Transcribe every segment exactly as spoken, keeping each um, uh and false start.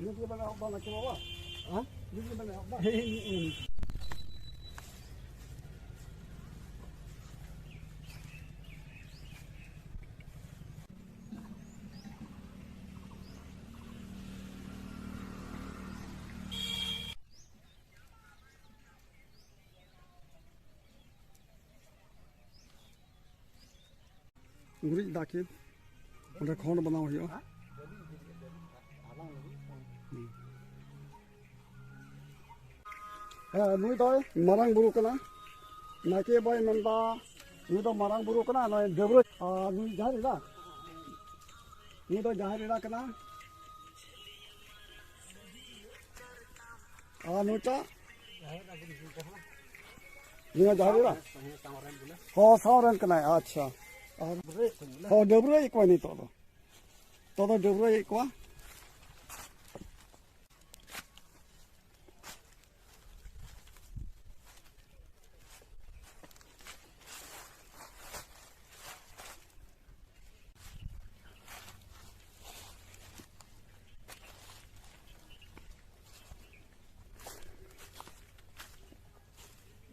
ᱱᱤᱛ ᱜᱮ ᱵᱮᱱ ᱮᱦᱚᱵ ᱫᱟ ᱱᱟᱠᱤ ᱵᱟᱵᱟ? ᱦᱮᱸ? ᱱᱤᱛ ᱜᱮ ᱵᱮᱱ ᱮᱦᱚᱵ ᱫᱟ? ᱜᱩᱨᱤᱡ ᱫᱟᱜ ᱠᱮᱫ, ᱚᱸᱰᱮ ᱠᱷᱚᱸᱰ ᱵᱮᱱᱟᱣ ᱦᱩᱭᱩᱜᱼᱟ᱾ ᱦᱮᱸ, ᱱᱩᱭ ᱫᱚᱭ ᱢᱟᱨᱟᱝ ᱵᱩᱨᱩ ᱠᱟᱱᱟ᱾ ᱱᱟᱭᱠᱮ ᱵᱟᱵᱟᱭ ᱢᱮᱱᱫᱟ, ᱱᱩᱭ ᱫᱚ ᱢᱟᱨᱟᱝ ᱵᱩᱨᱩ ᱠᱟᱱᱟ, ᱱᱩᱭ ᱰᱟᱹᱵᱽᱨᱟᱹ, ᱟᱨ ᱱᱩᱭ ᱡᱟᱦᱮᱨ ᱮᱨᱟ, ᱱᱩᱭ ᱫᱚ ᱡᱟᱦᱮᱨ ᱮᱨᱟ ᱠᱟᱱᱟ᱾ ᱟᱨ ᱱᱩᱭᱴᱟᱜ? ᱱᱩᱭ ᱡᱟᱦᱮᱨ ᱮᱨᱟ? ᱦᱚᱸ, ᱥᱟᱶ ᱨᱮᱱ ᱠᱟᱱᱟᱭ, ᱟᱪᱪᱷᱟ᱾ ᱟᱨ ᱦᱚᱸ, ᱰᱟᱹᱵᱽᱨᱟᱹᱭᱮᱫ ᱠᱚᱣᱟᱭ ᱱᱤᱛᱚᱜ ᱫᱚ᱾ ᱱᱤᱛᱚᱜ ᱫᱚ ᱰᱟᱹᱵᱽᱨᱟᱹᱭᱮᱫ ᱠᱚᱣᱟ᱾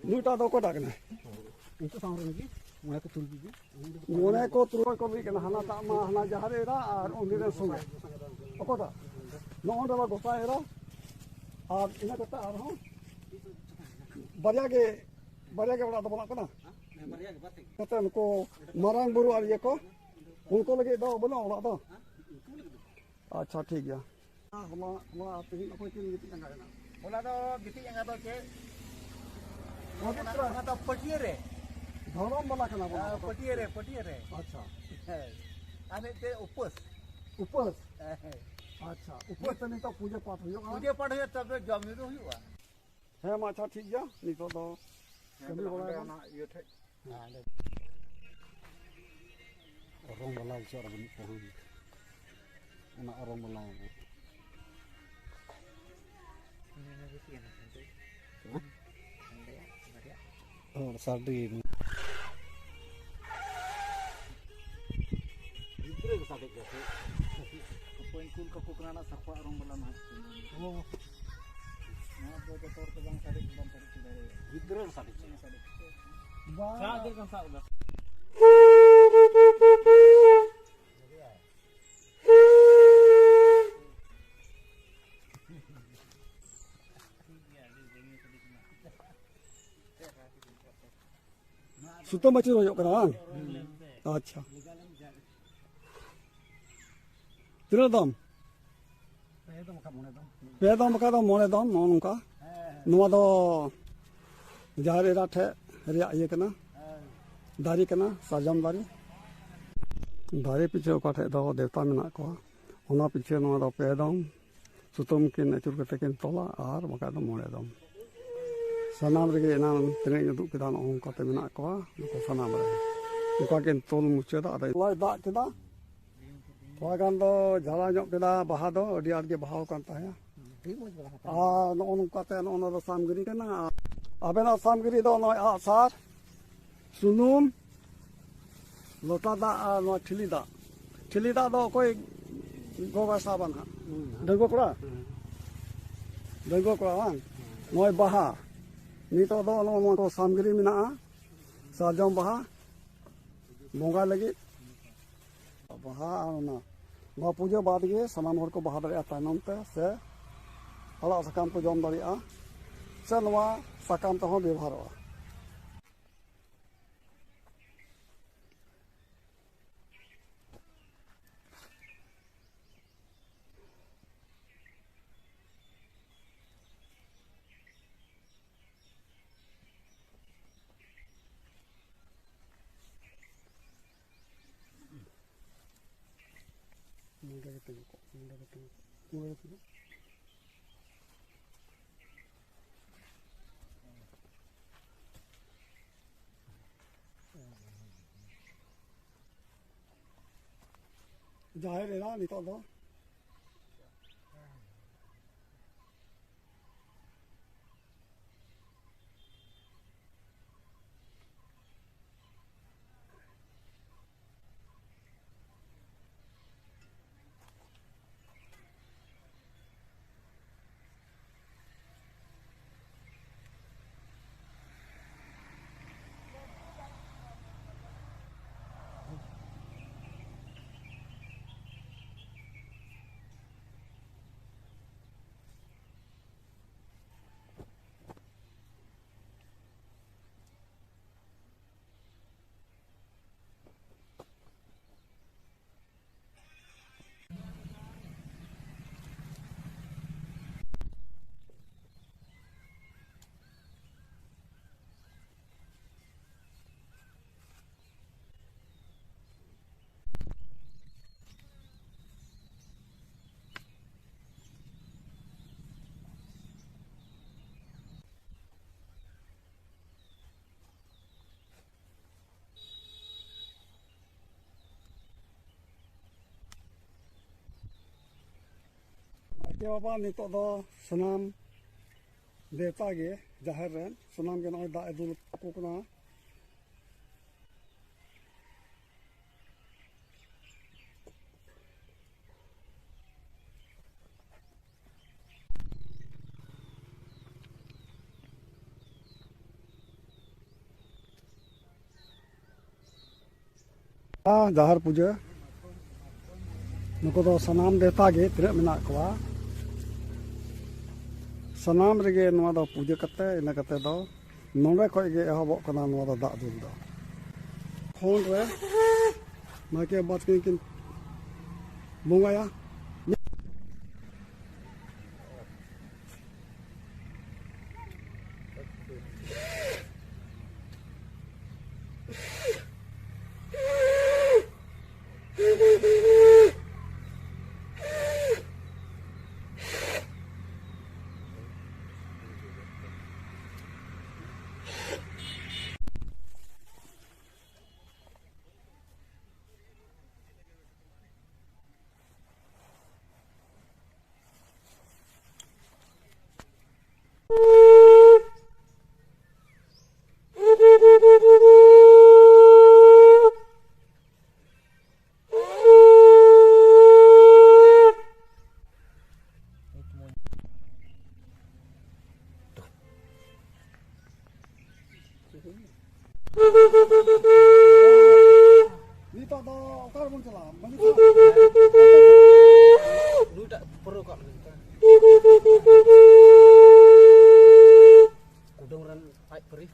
ᱱᱩᱭᱴᱟᱜ ᱫᱚ ᱚᱠᱚᱭᱴᱟᱜ ᱠᱟᱱᱟᱭ? ᱩᱱᱠᱩ ᱥᱟᱶ ᱨᱮᱱ ᱜᱮ, ᱢᱚᱬᱮ ᱠᱚ ᱛᱩᱨᱩᱭ ᱜᱮ᱾ ᱢᱚᱬᱮ ᱠᱚ ᱛᱩᱨᱩᱭ ᱠᱚ ᱢᱤᱫ ᱠᱟᱱᱟ, ᱦᱟᱱᱟᱴᱟᱜ ᱢᱟ ᱦᱟᱱᱟ ᱡᱟᱦᱮᱨ ᱮᱨᱟ ᱟᱨ ᱩᱱᱤ ᱨᱮᱱ ᱥᱚᱸᱜᱮ᱾ ᱚᱠᱚᱭᱴᱟᱜ? ᱱᱚᱜᱼᱚ ᱱᱚᱰᱮ ᱢᱟ ᱜᱚᱸᱥᱟᱭ ᱮᱨᱟ᱾ ᱟᱨ ᱤᱱᱟᱹ ᱠᱟᱛᱮ ᱟᱨᱦᱚᱸ ᱵᱟᱨᱭᱟ ᱜᱮ, ᱵᱟᱨᱭᱟ ᱜᱮ ᱚᱲᱟᱜ ᱫᱚ ᱵᱚᱱᱟᱜ ᱠᱟᱱᱟ᱾ ᱠᱟᱛᱮ ᱱᱩᱠᱩ ᱢᱟᱨᱟᱝ ᱵᱩᱨᱩ ᱟᱨ ᱤᱭᱟᱹ ᱠᱚ, ᱩᱱᱠᱩ ᱞᱟᱹᱜᱤᱫ ᱫᱚ ᱵᱟᱹᱱᱩᱜᱼᱟ ᱚᱲᱟᱜ ᱫᱚ᱾ ᱟᱪᱪᱷᱟ, ᱴᱷᱤᱠ ᱜᱮᱭᱟ᱾ ᱦᱚᱞᱟ, ᱦᱚᱞᱟ ᱛᱮᱦᱮᱧ ᱚᱠᱚᱭ ᱠᱤᱱ ᱜᱤᱛᱤᱡ ᱟᱸᱜᱟᱭᱮᱱᱟ? ᱦᱚᱞᱟ ᱫᱚ ᱜᱤᱛᱤᱡ ᱟᱸᱜᱟ ᱫᱚ ᱪᱮᱫ? ᱯᱚᱵᱤᱛᱨᱚ᱾ ᱚᱱᱟ, ᱚᱱᱟ ᱫᱚ ᱯᱟᱹᱴᱭᱟᱹ ᱨᱮ᱾ ᱫᱷᱚᱨᱚᱢ ᱵᱟᱞᱟ ᱠᱟᱱᱟ ᱵᱚᱱ ᱦᱮᱸ, ᱟᱵᱚ ᱫᱚ᱾ ᱯᱟᱹᱴᱭᱟᱹ ᱨᱮ, ᱯᱟᱹᱴᱭᱟᱹ ᱨᱮ᱾ ᱟᱪᱪᱷᱟ᱾ ᱦᱮᱸ᱾ ᱟᱨ ᱢᱤᱫᱴᱮᱡ ᱩᱯᱟᱹᱥ᱾ ᱩᱯᱟᱹᱥ? ᱦᱮᱸ, ᱦᱮᱸ᱾ ᱟᱪᱪᱷᱟ, ᱩᱯᱟᱹᱥ ᱛᱮ ᱱᱤᱛᱚᱜ ᱯᱩᱡᱟᱹ ᱯᱟᱴ ᱦᱩᱭᱩᱜᱼᱟ? ᱯᱩᱡᱟᱹ ᱯᱟᱴ ᱦᱩᱭᱩᱜᱼᱟ, ᱛᱚᱵᱮ ᱡᱚᱢ ᱧᱩ ᱫᱚ ᱦᱩᱭᱩᱜᱼᱟ᱾ ᱦᱮᱸ ᱢᱟ, ᱟᱪᱪᱷᱟ, ᱴᱷᱤᱠ ᱜᱮᱭᱟ, ᱱᱤᱛᱚᱜ ᱫᱚ ᱦᱮᱸ, ᱠᱟᱹᱢᱤ ᱛᱟᱦᱞᱮ ᱵᱟᱲᱟᱭ ᱚᱸᱰᱮ ᱵᱚᱱ᱾ ᱚᱱᱟ ᱤᱭᱟᱹ ᱴᱷᱮᱡ᱾ ᱦᱮᱸ, ᱚᱸᱰᱮ᱾ ᱚᱨᱚᱝ ᱵᱟᱞᱟ ᱵᱚᱪᱚ ᱟᱨ ᱵᱟᱹᱱᱩᱜ ᱛᱟᱦᱮᱸ᱾ ᱚᱱᱟ ᱚᱨᱚᱝ ᱵᱟᱞᱟ᱾ ᱦᱮᱸ? ᱦᱚᱲ ᱥᱟᱰᱮ᱾ ᱜᱤᱫᱽᱨᱟᱹ ᱠᱚ ᱥᱟᱰᱮ ᱜᱮᱭᱟ ᱥᱮ? ᱚᱠᱚᱭ ᱠᱩᱞ ᱠᱟᱠᱚ ᱠᱟᱱᱟ ᱚᱱᱟ ᱥᱟᱯᱟ ᱚᱨᱚᱝ ᱵᱟᱞᱟ ᱱᱟᱦᱟᱜ᱾ ᱵᱚᱛᱚᱨ ᱛᱮ ᱵᱟᱝ ᱥᱟᱰᱮ, ᱵᱟᱢ ᱥᱟᱰᱮ ᱦᱚᱪᱚ ᱫᱟᱲᱮᱭᱟᱜᱼᱟ᱾ ᱜᱤᱫᱽᱨᱟᱹ ᱥᱟᱰᱮ ᱦᱚᱪᱚᱭᱟ᱾ ᱵᱟᱝ ᱥᱟᱰᱮ ᱦᱚᱪᱚ᱾ ᱥᱟᱵ ᱫᱚ ᱥᱟᱵ ᱫᱚ᱾ ᱥᱩᱛᱟᱹᱢ ᱟᱹᱪᱩᱨ ᱦᱩᱭᱩᱜ ᱠᱟᱱᱟ ᱵᱟᱝ? ᱟᱪᱪᱷᱟ᱾ ᱛᱤᱱᱟᱹᱜ ᱫᱚᱢ? ᱯᱮ ᱫᱚᱢ ᱵᱟᱠᱷᱟᱡ ᱫᱚ ᱢᱚᱬᱮ ᱫᱚᱢ, ᱱᱚᱜᱼᱚ ᱱᱚᱝᱠᱟ᱾ ᱱᱚᱣᱟ ᱫᱚ ᱡᱟᱦᱮᱨ ᱮᱨᱟ ᱴᱷᱮᱡ ᱨᱮᱭᱟᱜ ᱤᱭᱟᱹ ᱠᱟᱱᱟ, ᱫᱟᱨᱮ ᱠᱟᱱᱟ, ᱥᱟᱨᱡᱚᱢ ᱫᱟᱨᱮ᱾ ᱫᱟᱨᱮ ᱯᱤᱪᱷᱟᱹ ᱚᱠᱟ ᱴᱷᱮᱡ ᱫᱚ ᱫᱮᱣᱛᱟ ᱢᱮᱱᱟᱜ ᱠᱚᱣᱟ, ᱚᱱᱟ ᱯᱤᱪᱷᱟᱹ ᱱᱚᱣᱟ ᱫᱚ ᱯᱮ ᱫᱚᱢ ᱥᱩᱛᱟᱹᱢ ᱠᱤᱱ ᱟᱹᱪᱩᱨ ᱠᱟᱛᱮ ᱠᱤᱱ ᱛᱚᱞᱟ, ᱟᱨ ᱵᱟᱠᱷᱟᱡ ᱫᱚ ᱢᱚᱬᱮ ᱫᱚᱢ᱾ ᱥᱟᱱᱟᱢ ᱨᱮᱜᱮ ᱮᱱᱟᱝ ᱛᱤᱱᱟᱹᱜ ᱤᱧ ᱩᱫᱩᱜ ᱠᱮᱫᱟ, ᱱᱚᱜᱼᱚ ᱱᱚᱝᱠᱟ ᱛᱮ ᱢᱮᱱᱟᱜ ᱠᱚᱣᱟ ᱱᱩᱠᱩ ᱥᱟᱱᱟᱢ ᱨᱮ᱾ ᱚᱱᱠᱟ ᱠᱤᱱ ᱛᱚᱞ ᱢᱩᱪᱟᱹᱫᱟ᱾ ᱟᱫᱚ ᱦᱚᱞᱟᱭ ᱫᱟᱜ ᱠᱮᱫᱟ, ᱛᱷᱚᱲᱟ ᱜᱟᱱ ᱫᱚ ᱡᱷᱟᱲᱟ ᱧᱚᱜ ᱠᱮᱫᱟ, ᱵᱟᱦᱟ ᱫᱚ ᱟᱹᱰᱤ ᱟᱸᱴ ᱜᱮ ᱵᱟᱦᱟᱣ ᱠᱟᱱ ᱛᱟᱦᱮᱸᱫ᱾ ᱟᱹᱰᱤ ᱢᱚᱡᱽ ᱵᱟᱦᱟ ᱠᱟᱱᱟ᱾ ᱟᱨ ᱱᱚᱜᱼᱚ ᱱᱚᱝᱠᱟ ᱛᱮ ᱱᱚᱜᱼᱚ ᱱᱚᱣᱟ ᱫᱚ ᱥᱟᱢᱜᱨᱤ ᱠᱟᱱᱟ᱾ ᱟᱵᱮᱱᱟᱜ ᱥᱟᱢᱜᱨᱤ ᱫᱚ ᱱᱚᱜᱼᱚᱭ ᱟᱜᱼᱥᱟᱨ, ᱥᱩᱱᱩᱢ, ᱞᱚᱴᱟ ᱫᱟᱜ ᱟᱨ ᱱᱚᱣᱟ ᱴᱷᱤᱞᱤ ᱫᱟᱜ᱾ ᱴᱷᱤᱞᱤ ᱫᱟᱜ ᱫᱚ ᱚᱠᱚᱭ ᱜᱚᱜᱚᱭ ᱥᱟᱵᱟ ᱱᱟᱦᱟᱜ? ᱦᱩᱸ᱾ ᱰᱟᱺᱜᱩᱣᱟᱹ ᱠᱚᱲᱟ? ᱦᱩᱸ᱾ ᱰᱟᱺᱜᱩᱣᱟᱹ ᱠᱚᱲᱟ ᱵᱟᱝ? ᱦᱩᱸ᱾ ᱱᱚᱜᱼᱚᱭ ᱵᱟᱦᱟ᱾ ᱱᱤᱛᱚᱜ ᱫᱚ ᱱᱚᱜᱼᱚ ᱱᱚᱣᱟ ᱠᱚ ᱥᱟᱢᱜᱨᱤ ᱢᱮᱱᱟᱜᱼᱟ, ᱥᱟᱨᱡᱚᱢ ᱵᱟᱦᱟ᱾ ᱵᱚᱸᱜᱟᱭ ᱞᱟᱹᱜᱤᱫ ᱵᱟᱦᱟ ᱟᱨ ᱚᱱᱟ, ᱱᱚᱣᱟ ᱯᱩᱡᱟᱹ ᱵᱟᱫᱽ ᱜᱮ ᱥᱟᱱᱟᱢ ᱦᱚᱲ ᱠᱚ ᱵᱟᱦᱟ ᱫᱟᱲᱮᱭᱟᱜᱼᱟ ᱛᱟᱭᱱᱚᱢ ᱛᱮ, ᱥᱮ ᱟᱲᱟᱜ ᱥᱟᱠᱟᱢ ᱠᱚ ᱡᱚᱢ ᱫᱟᱲᱮᱭᱟᱜᱼᱟ, ᱥᱮ ᱱᱚᱣᱟ ᱥᱟᱠᱟᱢ ᱛᱮᱦᱚᱸ ᱵᱮᱵᱚᱦᱟᱨᱚᱜᱼᱟ᱾ ᱱᱚᱰᱮ ᱜᱮ ᱛᱤᱸᱜᱩ ᱠᱚᱜ, ᱱᱚᱰᱮ ᱜᱮ ᱛᱤᱸᱜᱩ ᱠᱚᱜ, ᱱᱚᱰᱮ ᱜᱮ ᱛᱤᱸᱜᱩ᱾ ᱡᱟᱦᱮᱨ ᱮᱨᱟ ᱱᱤᱛᱚᱜ ᱫᱚ᱾ ᱮ ᱵᱟᱵᱟ, ᱱᱤᱛᱚᱜ ᱫᱚ ᱥᱟᱱᱟᱢ ᱫᱮᱣᱛᱟ ᱜᱮ, ᱡᱟᱦᱮᱨ ᱨᱮᱱ ᱥᱟᱱᱟᱢ ᱜᱮ ᱱᱚᱜᱼᱚᱭ ᱫᱟᱜ ᱮ ᱫᱩᱞ ᱟᱠᱚ ᱠᱟᱱᱟ᱾ ᱡᱟᱦᱮᱨ ᱯᱩᱡᱟᱹ, ᱱᱩᱠᱩ ᱫᱚ ᱥᱟᱱᱟᱢ ᱫᱮᱣᱛᱟ ᱜᱮ ᱛᱤᱱᱟᱹᱜ ᱢᱮᱱᱟᱜ ᱠᱚᱣᱟ, ᱥᱟᱱᱟᱢ ᱨᱮᱜᱮ ᱱᱚᱣᱟ ᱫᱚ ᱯᱩᱡᱟᱹ ᱠᱟᱛᱮ, ᱤᱱᱟᱹ ᱠᱟᱛᱮ ᱫᱚ ᱱᱚᱰᱮ ᱠᱷᱚᱡ ᱜᱮ ᱮᱦᱚᱵᱚᱜ ᱠᱟᱱᱟ ᱱᱚᱣᱟ ᱫᱚ ᱫᱟᱜ ᱫᱩᱞ ᱫᱚ᱾ ᱠᱷᱚᱱ ᱨᱮ ᱱᱟᱭᱠᱮ ᱵᱟᱵᱟ ᱛᱟᱹᱠᱤᱱ ᱠᱤᱱ ᱵᱚᱸᱜᱟᱭᱟ᱾ ᱱᱤᱛᱚᱜ ᱫᱚ ᱚᱠᱟ ᱨᱮᱵᱚᱱ ᱪᱟᱞᱟᱜᱼᱟ? ᱢᱟᱹᱡᱷᱤ ᱥᱟᱦᱮᱵᱽ? ᱱᱩᱭᱴᱟᱜ ᱯᱩᱨᱟᱹᱣ ᱠᱟᱜ ᱞᱮᱜᱮ᱾ ᱠᱩᱰᱟᱹᱢ ᱨᱮᱱ ᱟᱡ ᱯᱟᱹᱨᱤ᱾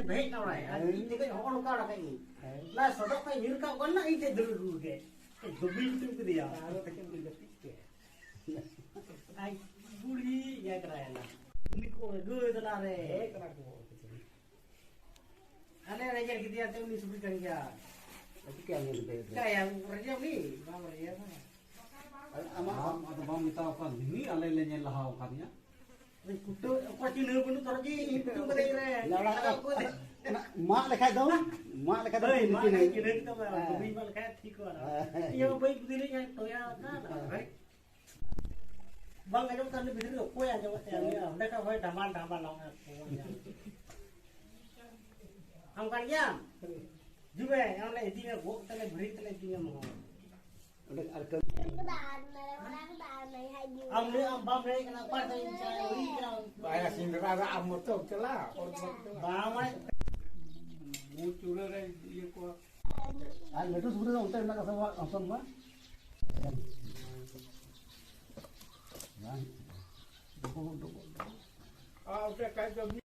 ᱦᱮᱡ ᱱᱟ ᱚᱲᱟᱜ, ᱟᱨ ᱤᱧ ᱴᱷᱮᱱ ᱦᱚᱸᱜᱼᱚ ᱱᱚᱝᱠᱟ ᱚᱲᱟᱜ ᱤᱧ᱾ ᱦᱮᱸ᱾ ᱞᱟ ᱥᱚᱰᱚᱜ ᱠᱷᱚᱱ ᱧᱤᱨ ᱠᱟᱜ ᱠᱟᱱᱟ, ᱤᱧ ᱴᱷᱮᱱ ᱫᱟᱹᱲ ᱟᱹᱜᱩ ᱠᱮᱫ᱾ ᱫᱚᱵᱤ ᱠᱩᱴᱩᱢ ᱠᱮᱫᱮᱭᱟ᱾ ᱟᱨ ᱛᱟᱹᱠᱤᱱ ᱠᱤᱱ ᱡᱟᱹᱯᱤᱫ ᱠᱮᱫ᱾ ᱟᱡ ᱵᱩᱲᱦᱤ ᱤᱭᱟᱹ ᱠᱟᱱᱟᱭ ᱱᱟ᱾ ᱩᱱᱤ ᱠᱚ ᱟᱹᱜᱩ ᱫᱟᱞᱟ ᱨᱮ᱾ ᱦᱮᱡ ᱠᱟᱱᱟ ᱠᱚ᱾ ᱟᱞᱮ ᱨᱮ ᱧᱮᱞ ᱠᱮᱫᱮᱭᱟ ᱛᱚ, ᱩᱱᱤ ᱥᱩᱠᱨᱤ ᱠᱟᱱ ᱜᱮᱭᱟ᱾ ᱪᱤᱠᱟᱹᱭᱟ ᱩᱱᱤ ᱫᱚ? ᱪᱤᱠᱟᱹᱭᱟ, ᱨᱮᱡᱮ ᱩᱱᱤ? ᱵᱟᱝ ᱨᱮᱡᱮ ᱵᱟᱝ᱾ ᱟᱢ, ᱟᱢ ᱟᱫᱚ ᱵᱟᱢ ᱢᱮᱛᱟᱣ ᱠᱟᱫ ᱞᱤᱧ, ᱟᱞᱮ ᱞᱮ ᱧᱮᱞ ᱞᱟᱦᱟ ᱟᱠᱟᱫᱮᱭᱟ᱾ ᱩᱱᱤ ᱠᱩᱴᱟᱹ, ᱚᱠᱚᱭ ᱪᱤᱱᱦᱟᱹ ᱵᱟᱹᱱᱩᱜ ᱛᱟᱨᱟ ᱡᱮ, ᱤᱧ ᱠᱩᱴᱟᱹ ᱠᱟᱫᱟᱧ ᱨᱮ᱾ ᱞᱟᱲᱟ, ᱚᱠᱚᱭ? ᱢᱟᱜ ᱞᱮᱠᱷᱟᱡ ᱫᱚ, ᱢᱟᱜ ᱞᱮᱠᱷᱟᱡ ᱫᱚ ᱦᱳᱭ, ᱢᱤᱫ ᱢᱟᱜ ᱫᱤᱱ ᱞᱮᱠᱷᱟᱡ ᱦᱩᱭᱩᱜᱼᱟ᱾ ᱪᱤᱱᱦᱟᱹ ᱠᱮᱫᱟ ᱵᱚᱱ, ᱦᱮᱸ᱾ ᱵᱟᱹᱧ ᱢᱟᱜ ᱞᱮᱠᱷᱟᱡ ᱴᱷᱤᱠᱚᱜᱼᱟ᱾ ᱦᱮᱸ᱾ ᱤᱧ ᱦᱚᱸ ᱵᱟᱹᱧ ᱵᱩᱫᱷᱤ ᱞᱮᱫᱼᱟ, ᱴᱚᱭᱟ ᱟᱠᱟᱱ᱾ ᱦᱮᱸ᱾ ᱵᱟᱝ ᱟᱸᱡᱚᱢᱚᱜ ᱠᱟᱱ ᱵᱷᱤᱛᱨᱤ ᱨᱮ ᱚᱠᱚᱭ ᱟᱸᱡᱚᱢᱮᱫ ᱛᱟᱭᱟ? ᱩᱱᱤ ᱚᱸᱰᱮ ᱠᱷᱚᱱ ᱦᱚᱭ ᱰᱟᱢᱟᱞ ᱰᱟᱢᱟᱞ ᱟᱢ ᱠᱟᱱ ᱜᱮᱭᱟᱢ? ᱦᱤᱡᱩᱜ ᱢᱮ, ᱟᱢ ᱞᱮ ᱤᱫᱤ ᱢᱮ, ᱜᱚᱜ ᱠᱟᱛᱮ ᱞᱮ ᱵᱷᱤᱲᱤ ᱛᱮᱞᱮ ᱤᱫᱤ ᱢᱮ ᱢᱚᱦᱚ᱾ ᱚᱸᱰᱮ ᱟᱨ ᱠᱟᱹᱢᱤ ᱟᱢ ᱞᱟᱹᱭ, ᱟᱢ ᱵᱟᱢ ᱞᱟᱹᱭ ᱠᱟᱱᱟ, ᱚᱠᱟ ᱥᱮᱫ ᱤᱧ ᱪᱟᱞᱟᱜᱼᱟ, ᱦᱩᱭ ᱠᱟᱱᱟ᱾ ᱵᱟᱭᱟ ᱥᱤᱸᱫᱽᱨᱟ ᱨᱮ ᱟᱢ ᱢᱚᱛᱚᱢ ᱪᱟᱞᱟᱜᱼᱟ, ᱦᱚᱲ ᱫᱚᱢ ᱪᱟᱞᱟᱜᱼᱟ᱾ ᱵᱟᱝ, ᱢᱟᱱᱮ ᱢᱩ ᱪᱩᱲᱟᱹ ᱨᱮ ᱤᱭᱟᱹ ᱠᱚ᱾ ᱟᱨ ᱞᱟᱹᱴᱩ ᱥᱩᱠᱨᱤ ᱫᱚ ᱚᱱᱛᱮ ᱢᱮᱱᱟᱜ ᱠᱚᱣᱟ ᱥᱮ ᱵᱟᱝ? ᱦᱚᱯᱚᱱ ᱠᱚᱣᱟ? ᱵᱟᱝ᱾ ᱰᱚᱵᱚᱜ, ᱰᱚᱵᱚᱜ, ᱰᱚᱵᱚᱜ᱾ ᱟᱨ ᱚᱸᱰᱮ ᱠᱷᱟᱡ ᱫᱚ ᱢᱤᱫ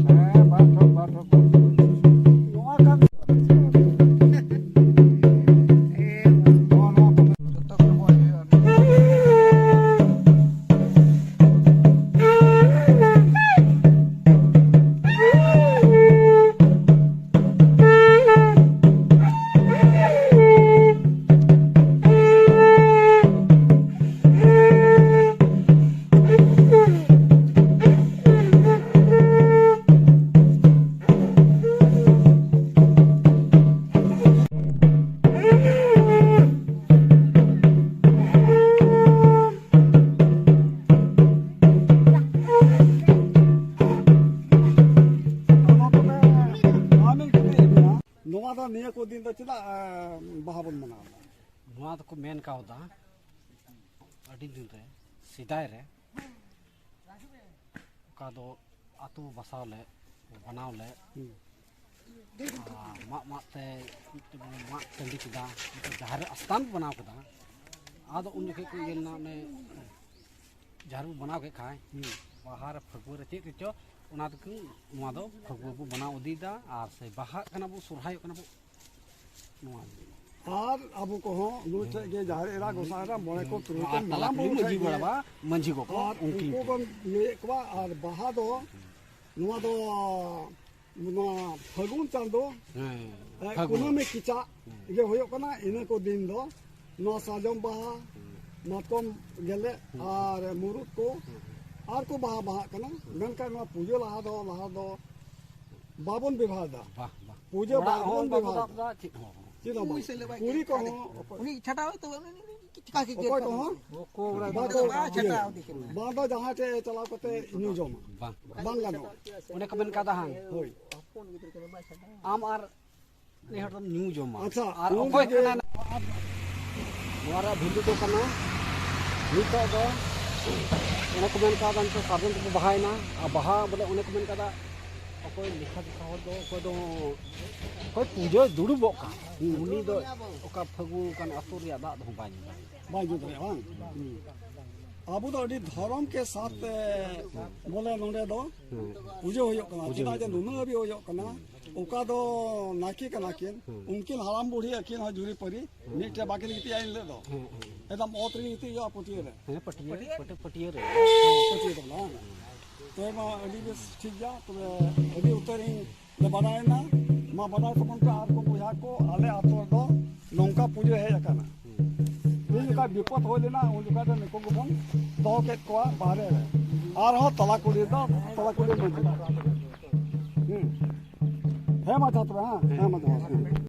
ᱦᱮᱸ, ᱵᱟᱨ ᱴᱷᱚᱯ, ᱵᱟᱨ ᱴᱷᱚᱯ, ᱵᱟᱨ ᱴᱷᱚᱯ᱾ ᱱᱚᱣᱟ ᱠᱟᱱ ᱱᱚᱣᱟ, ᱱᱚᱣᱟ ᱠᱚ ᱡᱚᱛᱚ ᱜᱮ ᱨᱚᱦᱚᱭ ᱦᱩᱭᱩᱜᱼᱟ᱾ ᱱᱚᱣᱟ ᱫᱚ ᱱᱤᱭᱟᱹ ᱠᱚ ᱫᱤᱱ ᱫᱚ ᱪᱮᱫᱟᱜ, ᱮ, ᱵᱟᱦᱟ ᱵᱚᱱ ᱢᱟᱱᱟᱣ ᱮᱫᱟ? ᱱᱚᱣᱟ ᱫᱚᱠᱚ ᱢᱮᱱ ᱠᱟᱣᱫᱟ, ᱟᱹᱰᱤ ᱫᱤᱱ ᱨᱮ, ᱥᱮᱫᱟᱭ ᱨᱮ, ᱚᱠᱟ ᱫᱚ ᱟᱛᱳ ᱵᱟᱥᱟᱣ ᱞᱮ ᱵᱮᱱᱟᱣ ᱞᱮᱫ, ᱦᱩᱸ᱾ ᱟᱨ ᱢᱟᱜ ᱢᱟᱜ ᱛᱮ ᱢᱤᱫᱴᱮᱱ ᱵᱚᱱ ᱢᱟᱜ ᱴᱟᱺᱰᱤ ᱠᱮᱫᱟ, ᱢᱤᱫᱴᱮᱱ ᱡᱟᱦᱮᱨ ᱟᱥᱛᱷᱟᱱ ᱵᱚᱱ ᱵᱮᱱᱟᱣ ᱠᱮᱫᱟ᱾ ᱟᱫᱚ ᱩᱱ ᱡᱚᱠᱷᱮᱡ ᱠᱚ ᱤᱭᱟᱹ ᱞᱮᱱᱟ, ᱚᱱᱮ ᱡᱟᱦᱮᱨ ᱵᱚᱱ ᱵᱮᱱᱟᱣ ᱠᱮᱫ ᱠᱷᱟᱡ, ᱦᱩᱸ᱾ ᱵᱟᱦᱟ ᱨᱮ, ᱯᱷᱟᱹᱜᱩᱣᱟᱹ ᱨᱮ, ᱪᱮᱫ ᱨᱮᱪᱚ, ᱚᱱᱟ ᱫᱚᱠᱚ, ᱱᱚᱣᱟ ᱫᱚ ᱯᱷᱟᱹᱜᱩᱣᱟᱹ ᱵᱚ ᱢᱟᱱᱟᱣ ᱤᱫᱤᱭᱮᱫᱟ᱾ ᱟᱨ ᱥᱮ ᱵᱟᱦᱟᱜ ᱠᱟᱱᱟ ᱵᱚ, ᱥᱚᱨᱦᱟᱭᱚᱜ ᱠᱟᱱᱟ ᱵᱚ, ᱱᱚᱣᱟ ᱜᱮ᱾ ᱟᱨ ᱟᱵᱚ ᱠᱚᱦᱚᱸ ᱱᱩᱭ ᱴᱷᱮᱡ ᱜᱮ ᱡᱟᱦᱮᱨ ᱮᱨᱟ, ᱜᱚᱸᱥᱟᱭ ᱮᱨᱟ, ᱢᱚᱬᱮ ᱠᱚ, ᱛᱩᱨᱩᱭ ᱠᱚ, ᱟᱨ ᱢᱟᱨᱟᱝ ᱛᱟᱞᱟ ᱵᱩᱨᱩ ᱢᱟᱹᱡᱷᱤ ᱴᱷᱮᱡ ᱜᱮ ᱵᱟᱵᱟ, ᱢᱟᱹᱡᱷᱤ ᱠᱚᱠᱚ, ᱟᱨ ᱩᱱᱠᱤᱱ ᱩᱱᱠᱩ ᱠᱚ᱾ ᱵᱚᱱ ᱤᱭᱟᱹᱭᱮᱫ ᱠᱚᱣᱟ᱾ ᱟᱨ ᱵᱟᱦᱟ ᱫᱚ, ᱱᱚᱣᱟ ᱫᱚ, ᱱᱚᱣᱟ ᱯᱷᱟᱹᱜᱩᱱ ᱪᱟᱸᱫᱚ, ᱦᱮᱸ, ᱮ, ᱯᱷᱟᱹᱜᱩᱱ᱾ ᱠᱩᱱᱟᱹᱢᱤ ᱠᱮᱪᱟᱜ ᱦᱮᱸ᱾ ᱜᱮ ᱦᱩᱭᱩᱜ ᱠᱟᱱᱟ᱾ ᱤᱱᱟᱹ ᱠᱚ ᱫᱤᱱ ᱫᱚ ᱱᱚᱣᱟ ᱥᱟᱨᱡᱚᱢ ᱵᱟᱦᱟ, ᱦᱮᱸ᱾ ᱢᱟᱛᱠᱚᱢ ᱜᱮᱞᱮ ᱦᱮᱸ᱾ ᱟᱨ ᱢᱩᱨᱩᱫ ᱠᱚ ᱦᱮᱸ᱾ ᱟᱨ ᱠᱚ ᱵᱟᱦᱟ ᱵᱟᱦᱟᱜ ᱠᱟᱱᱟ᱾ ᱢᱮᱱᱠᱷᱟᱱ ᱱᱚᱣᱟ ᱯᱩᱡᱟᱹ ᱞᱟᱦᱟ ᱫᱚ, ᱞᱟᱦᱟ ᱫᱚ ᱵᱟᱵᱚᱱ ᱵᱮᱵᱷᱟᱨ ᱮᱫᱟ᱾ ᱵᱟᱦ, ᱵᱟᱦ᱾ ᱯᱩᱡᱟᱹ ᱚᱲᱟᱜ ᱵᱟᱵᱚᱱ ᱦᱚᱸ ᱵᱟᱵᱚ ᱵᱮᱵᱷᱟᱨ ᱫᱟᱵ ᱮᱫᱟ᱾ ᱮᱫᱟ, ᱪᱮᱫ ᱦᱚᱸ ᱵᱟᱝ᱾ ᱪᱮᱫ ᱦᱚᱸ ᱵᱟᱝ᱾ ᱩᱱᱤ ᱠᱚᱦᱚᱸ ᱚᱠᱚᱭ ᱩᱱᱤ ᱪᱷᱟᱰᱟᱣ ᱛᱚᱵᱮ ᱩᱱᱤ ᱪᱤᱠᱟ ᱠᱮ ᱚᱠᱚᱭ ᱠᱚᱦᱚᱸ ᱵᱟᱠᱚ ᱵᱟᱠᱚ ᱪᱷᱟᱰᱟᱣ ᱤᱫᱤ ᱠᱟᱱᱟ᱾ ᱵᱟᱝ ᱫᱚ ᱡᱟᱦᱟᱸ ᱴᱷᱮᱡ ᱪᱟᱞᱟᱣ ᱠᱟᱛᱮ ᱧᱩ ᱡᱚᱢᱟ᱾ ᱵᱟᱝ᱾ ᱵᱟᱝ ᱜᱟᱱᱚᱜᱼᱟ᱾ ᱚᱱᱮ ᱠᱚ ᱢᱮᱱ ᱠᱟᱫᱟ ᱦᱟᱝ᱾ ᱦᱳᱭ᱾ ᱟᱢ ᱟᱨ ᱱᱤᱭᱟᱹ ᱦᱚᱲ ᱫᱚᱢ ᱧᱩ ᱡᱚᱢᱟ᱾ ᱟᱪᱪᱷᱟ, ᱟᱨ ᱩᱱ ᱚᱠᱚᱭ ᱨᱮᱜᱮ ᱠᱟᱱᱟ? ᱱᱚᱣᱟ ᱨᱮᱭᱟᱜ ᱵᱷᱮᱞᱩ ᱫᱚ ᱠᱟᱱᱟ, ᱱᱤᱛᱚᱜ ᱫᱚ ᱚᱱᱮ ᱠᱚ ᱢᱮᱱ ᱠᱟᱫᱟ, ᱱᱤᱛᱚᱜ ᱥᱟᱨᱡᱚᱢ ᱛᱮᱠᱚ ᱵᱟᱦᱟᱭᱮᱱᱟ᱾ ᱟᱨ ᱵᱟᱦᱟ ᱵᱚᱞᱮ ᱚᱱᱮ ᱠᱚ ᱢᱮᱱ ᱠᱟᱫᱟ, ᱚᱠᱚᱭ ᱞᱮᱠᱷᱟ ᱡᱚᱠᱷᱟ ᱦᱚᱲ ᱫᱚ, ᱚᱠᱚᱭ ᱫᱚ, ᱚᱠᱚᱭ ᱯᱩᱡᱟᱹ ᱫᱩᱲᱩᱵᱚᱜ ᱠᱟᱱ, ᱦᱩᱸ᱾ ᱩᱱᱤ ᱫᱚ ᱚᱠᱟ ᱯᱷᱟᱹᱜᱩ ᱠᱟᱱ ᱟᱹᱛᱩ ᱨᱮᱭᱟᱜ ᱫᱟᱜ ᱫᱚ ᱵᱟᱭ ᱧᱩ ᱫᱟᱲᱮᱭᱟᱜᱼᱟ᱾ ᱵᱟᱭ ᱧᱩ ᱫᱟᱲᱮᱭᱟᱜᱼᱟ, ᱵᱟᱝ? ᱦᱩᱸ᱾ ᱟᱵᱚ ᱫᱚ ᱟᱹᱰᱤ ᱫᱷᱚᱨᱚᱢ ᱠᱮ ᱥᱟᱛ ᱛᱮ ᱵᱚᱞᱮ ᱱᱚᱰᱮ ᱫᱚ ᱦᱩᱸ᱾ ᱯᱩᱡᱟᱹ ᱦᱩᱭᱩᱜ ᱠᱟᱱᱟ᱾ ᱯᱩᱡᱟᱹ ᱪᱮᱫᱟᱜ ᱡᱮ ᱦᱩᱭᱩᱜ ᱠᱟᱱᱟ᱾ ᱱᱩᱱᱟᱹᱜ ᱦᱟᱹᱵᱤᱡ ᱦᱩᱭᱩᱜ ᱠᱟᱱᱟ, ᱦᱩᱸ᱾ ᱚᱠᱟ ᱫᱚ ᱱᱟᱭᱠᱮ ᱠᱟᱱᱟ ᱠᱤᱱ, ᱦᱩᱸ᱾ ᱩᱱᱠᱤᱱ ᱦᱟᱲᱟᱢ ᱵᱩᱲᱦᱤ ᱟᱹᱠᱤᱱ ᱦᱚᱸ ᱡᱩᱨᱤ ᱯᱟᱹᱨᱤ, ᱦᱩᱸ᱾ ᱢᱤᱫᱴᱮᱡ ᱵᱟᱹᱠᱤᱱ ᱜᱤᱛᱤᱡᱼᱟ ᱮᱱ ᱦᱤᱞᱳᱜ ᱫᱚ᱾ ᱦᱩᱸ, ᱦᱩᱸ᱾ ᱮᱠᱫᱚᱢ ᱚᱛ ᱨᱮᱜᱮ ᱜᱤᱛᱤᱡ ᱦᱩᱭᱩᱜᱼᱟ ᱯᱟᱹᱴᱭᱟᱹ ᱨᱮ᱾ ᱦᱮᱸ, ᱯᱟᱹᱴᱭᱟᱹ, ᱯᱟᱹᱴᱭᱟᱹ, ᱯᱟᱹᱴᱭᱟᱹ ᱨᱮ᱾ ᱦᱮᱸ, ᱯᱟᱹᱴᱭᱟᱹ ᱫᱚ ᱵᱟᱝ᱾ ᱛᱚᱵᱮ ᱢᱟ ᱟᱹᱰᱤ ᱵᱮᱥ, ᱴᱷᱤᱠ ᱜᱮᱭᱟ᱾ ᱛᱚᱵᱮ ᱟᱹᱰᱤ ᱩᱛᱟᱹᱨ ᱤᱧ ᱞᱮ ᱵᱟᱰᱟᱭᱮᱱᱟ᱾ ᱢᱟ ᱵᱟᱰᱟᱭ ᱛᱟᱵᱚᱱ ᱯᱮ ᱟᱨ ᱠᱚ ᱵᱚᱭᱦᱟ ᱠᱚ, ᱟᱞᱮ ᱟᱹᱛᱩ ᱨᱮᱫᱚ ᱱᱚᱝᱠᱟ ᱯᱩᱡᱟᱹ ᱦᱮᱡ ᱟᱠᱟᱱᱟ᱾ ᱦᱩᱸ᱾ ᱢᱤᱫ ᱡᱚᱠᱷᱟᱡ ᱵᱤᱯᱚᱫ ᱦᱩᱭ ᱞᱮᱱᱟ, ᱩᱱ ᱡᱚᱠᱷᱟᱡ ᱫᱚ ᱱᱩᱠᱩ ᱜᱮᱵᱚᱱ ᱫᱚᱦᱚ ᱠᱮᱫ ᱠᱚᱣᱟ ᱵᱟᱦᱨᱮ ᱨᱮ᱾ ᱟᱨᱦᱚᱸ ᱛᱟᱞᱟ ᱠᱩᱞᱦᱤ ᱫᱚ, ᱛᱟᱞᱟ ᱠᱩᱞᱦᱤ ᱢᱟᱹᱡᱷᱤ᱾ ᱦᱩᱸ᱾ ᱦᱮᱸ ᱢᱟ ᱟᱪᱪᱷᱟ ᱛᱚᱵᱮ, ᱦᱮᱸ? ᱦᱮᱸ ᱢᱟ ᱡᱚᱦᱟᱨ᱾ ᱦᱮᱸ᱾